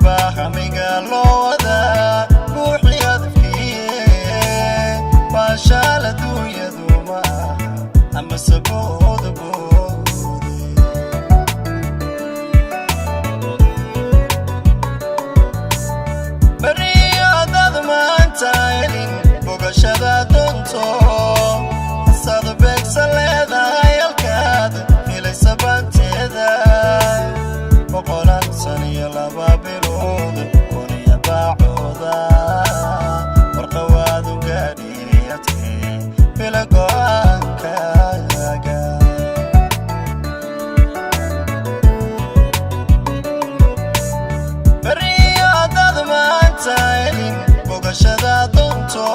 Baa hamiga loo wadaa buuxi adafkiye. Baashaal adduunyadu ma aha amase booda boode. Beriyo haddaad maanta helin bogashada doonto, sad beegsan leedahay halkaad filaysa banteeda. 102 bilood 1000 baacooda warqawaadu gaadhiyadkee bila go'aankaaga. Beriyo haddaad maanta helin bogashada doonto,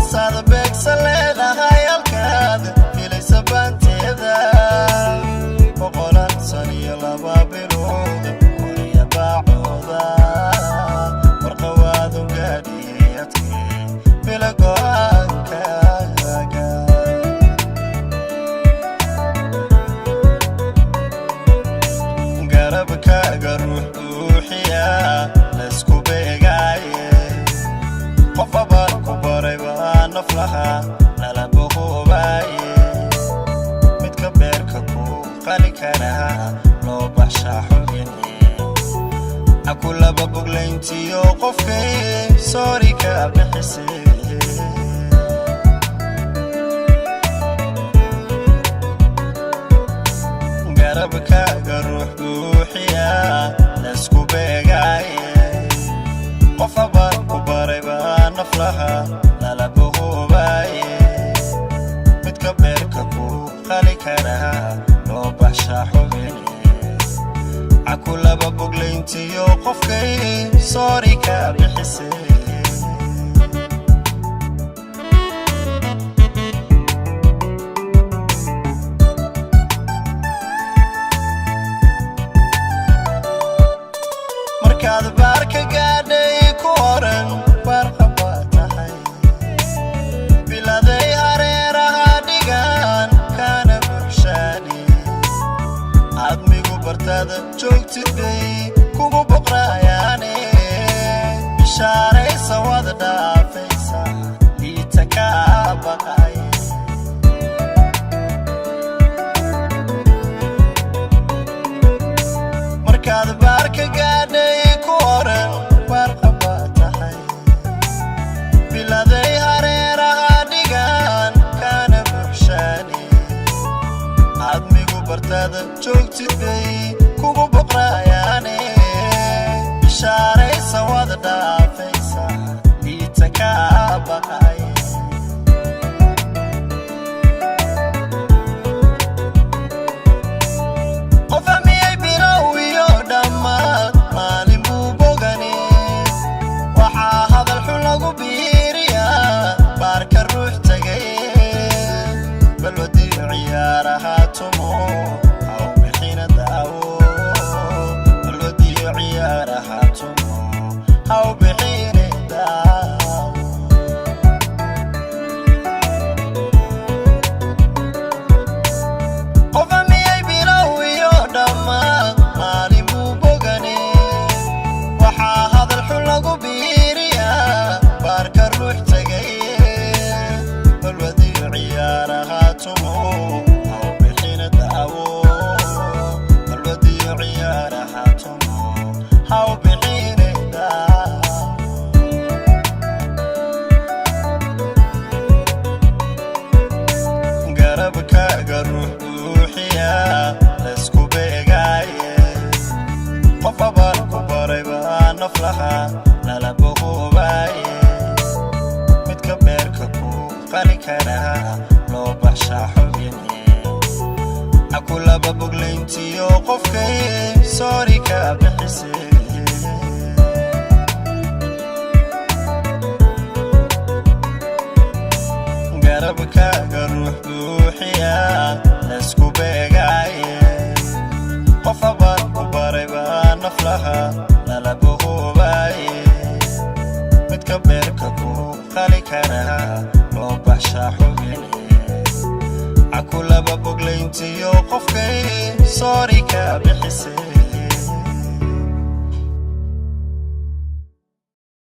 asaad beegsan leedahay halkaad filaysa baanteeda. 102 bilood 1000 baacooda warqawaadu gaadhiyadkee bila go'aankaaga. Garabkaaga ruux buuxiya laysku beegaaye, qof abaal ku baray baa naflaha lala boqoobaaye. Midka beerka ku qali karaa loo baxshaa xubine. Aku laba boglayntiyo qofkay soori ka bixisay. Garabkaaga ruux buuxiya laysku beegaaye, qof abaal ku baray baa naflaha lala boqoobaaye. Midka beerka ku qali karaa loo baxshaa xubine. Caku laba boglayntiyo qofkay soori ka bixisay. Markaad baarka gaadhay ku oran baarqabaa tahay, biladay hareeraha dhigaan kaana buxshaani. Aadmigu bartaada joogtid bay kugu boqraayaane. Bishaaraysa waad dhaafaysa liita kaa baqay. Markaad baarka gaadhay ku oran baarqabaa tahay, biladay hareeraha dhigaan kaana buxshaani. Aadmigu bartaada joogtid bay kugu boqraayaane. Bishaaraysa waad dhaafaysa liita kaa baqay. Qof amiyay bilow iyo dhammaad maalin buu bogani. Waxaa hadal xun lagu biiriyaa baarka ruux tagay. Balwadiyo ciyaaraha tumo haw bixina daawo. Balwadiyo ciyaaraha tumo haw bixine daawo. Qof amiyay bilow iyo dhammaad maalin buu bogani. Waxaa hadal xun lagu biiriyaa baarka ruux tagay. Balwadiyo ciyaaraha tumo haw bixina daawo. Balwadiyo ciyaaraha tumo haw bixine daawo. Garabkaaga ruux buuxiya laysku beegaaye, qof abaal ku baray baa naflaha lala boqoobaaye. Midka beerka ku qali karaa loo baxshaa xubine. Aku laba boglayntiyo qofkay soori ka bixisay. Garabkaaga ruux buuxiya laysku beegaaye, qof abaal ku baray baa naflaha lala boqoobaaye. Midka beerka ku qali karaa loo baxshaa xubine. Caku laba boglayntiyo qofkay soori ka bixisay.